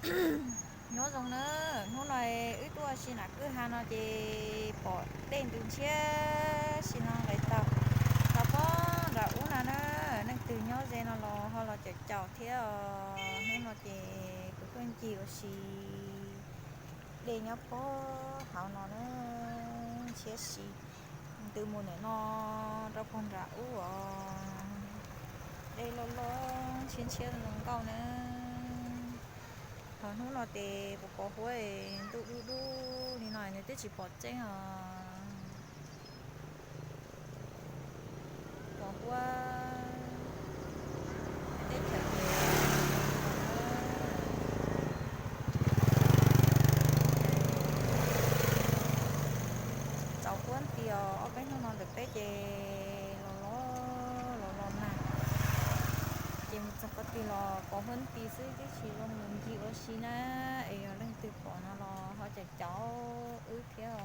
Nyob zoo na, hnub no wb tuaj ua si nram kwj ha no ces pom dej ntws ntshiab si no nqes tau, tau pob nram ub no na. Leej twg nyob ze no los ho los caum caum thiab os. Hnub no ces kuv tuaj ncig ua si dej nyob pob hauv no na, ntshiab si. Ntws mus ntawm no rau puag nram ub os, dej loj loj ntshiab ntshiab zoo nkauj na. Ho hnub no ces pos pos huab, ntuj dub dub li no nws twb tsis pom tseeb os. Pos huab, teb chaws ces tsaus huab nti os. Ob peb hnub no ntawm peb ces los los los los nag, ces mus txog qhov twg los pos huab nti xwb twb tsis zoo mus ncig ua si na. Es yog leej twg pom no los ho caum caum wb thiab os.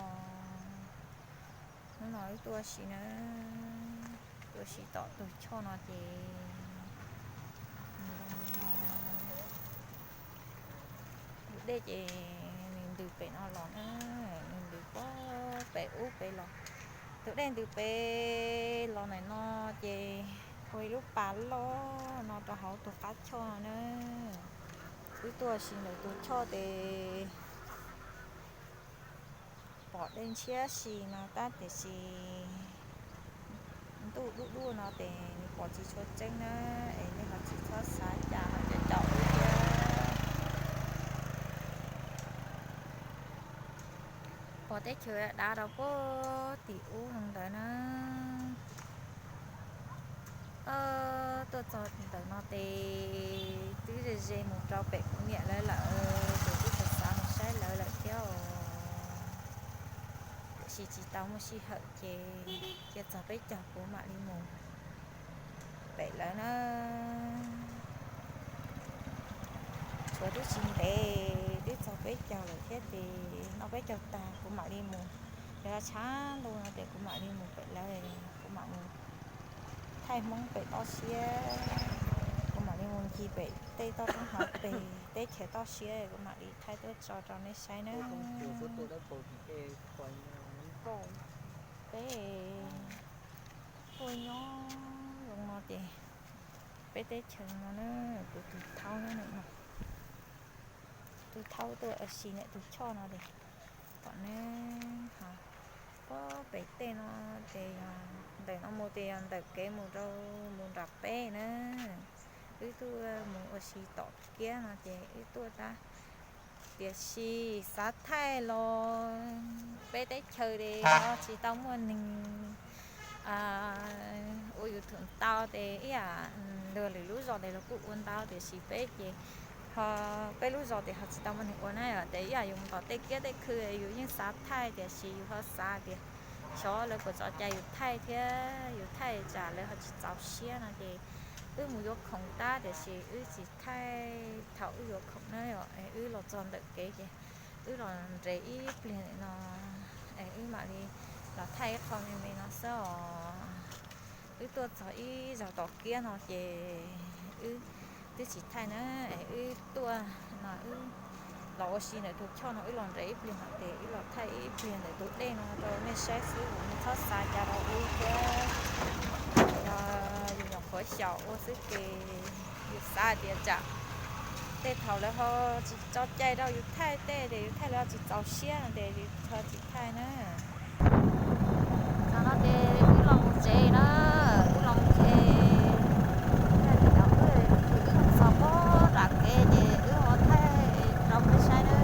Hnub no wb tuaj ua si na, tuaj ua si tom tus choj no ces nws zoo li no. Tus dej ces nws ntws pem no los na, nws ntws puag pem ub pem los. Tus dej ntws pem los ntawm no ces ua ib lub pas loj no rau hauv tus qab choj na. Wb tuaj ua si ntawm tus choj ces pom dej ntshiab si no tab tiam sis ntuj dub dub no ces nws pom tsis tshua tseeb na, es nej ho tsis txhob xav cas ho caum caum wb thiab. Pom teb chaws dav rau puag tim ub no ntawd na. Tuaj txog ntawm no ces twb ze ze mus rau pem kuv niam lawv lawm, ces twb xav xav mus saib lawv lawm thiab os. Tiam sis tsis tau muaj sij hawm ces cia txog peb caug kuv mam li mus pem lawv na. Tshuav twb tsis ntev, twb txog peb caug lawm thiab ces noj peb caug tag kuv mam li mus. Yog tshav ntuj no ces kuv mam li mus pem lawv, kuv mam mus thaij Hmoob pem toj siab, kuv mam li mus ncig pem tej toj roob hauv pes teb chaws toj siab, kuv mam li thaij tuaj tso rau nej saib na. Peb tuaj nyob zoo no ces peb teb chaws no na, kuv tus thaub no, tus thaub tuaj ua si ntawm tus choj no ces pom ne, ho puag pem tej no ces yog ntawm no mus ces yog ntawm kev mus rau mus nram peb na. Wb tuaj mus ua si tom kiab no ces wb tuaj tab, tiam sis xav thaij los peb teb chaws ces ho tsis tau muaj neeg ua YouTube ntau ces ib yam luag lwm lub zos ces luag kuj ua ntau tiam sis peb ces ho peb lub zos ces ho tsis tau muaj neeg ua na, ces ib yam yus mus tom tej kiab tej khw yus yeej xav thaij tiam sis yus ho xav tias xyov lawv puas tso cai yus thaij thiab yus thaij tsam lawv ho tsis txaus siab no ces wb mus yuav khoom tab tiam sis wb tsis thaij thaum wb yuav khoom na, wb los txog ntawm kev ces wb los nres ib pliag no es wb mam li los thaij ib qho me me no xwb os. Wb tuaj txog ib zaug tom kiab no ces wb twb tsis thaij na, es wb tuaj no wb los ua si ntawm tus choj no wb los nres ib pliag no ces wb los thaij ib pliag ntawm tus dej no rau nej saib xwb, txhob xav cas rau wb thiab. Yog yus nyuam qhuav xyaum ua xwb ces yus xav tias tsam tej thaum lawv ho tsis tso cai rau yus thaij tej ces yus thaij lawv ho tsis txaus siab no ces yus ho tsis thaij na. Tam no ces wb los mus tsev na, wb los mus tsev, thaij li cas wb txog pob nram kev ces wb ho thaij rau peb saib na.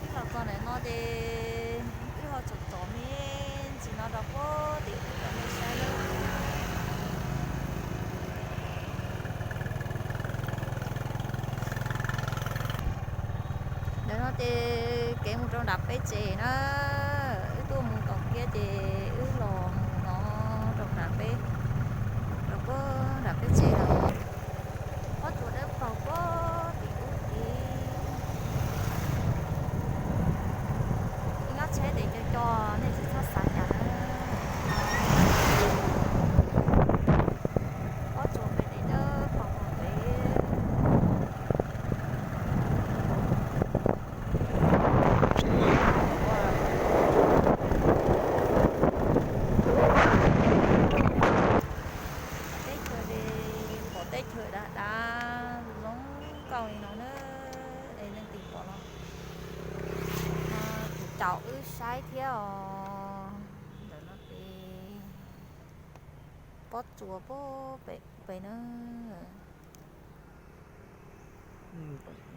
Wb los txog ntawm no ces wb ho tsom tsom me ntsis no rau pob tim wb rau nej saib na. Ntawm no ces kev mus rau nram peb tsev na, wb tuaj mus tom kiab ces wb los mus no rau nram peb, rau pob nram peb tsev no. Pob tsuas dawb paug pob tim ub tid. Nyob tsheb ces co co, nej tsis txhob xav cas na. Pob tsuas pem tes dawb paug pem. Caum wb saib thiab os. Ntawm no peb pob tsuas pem pem na.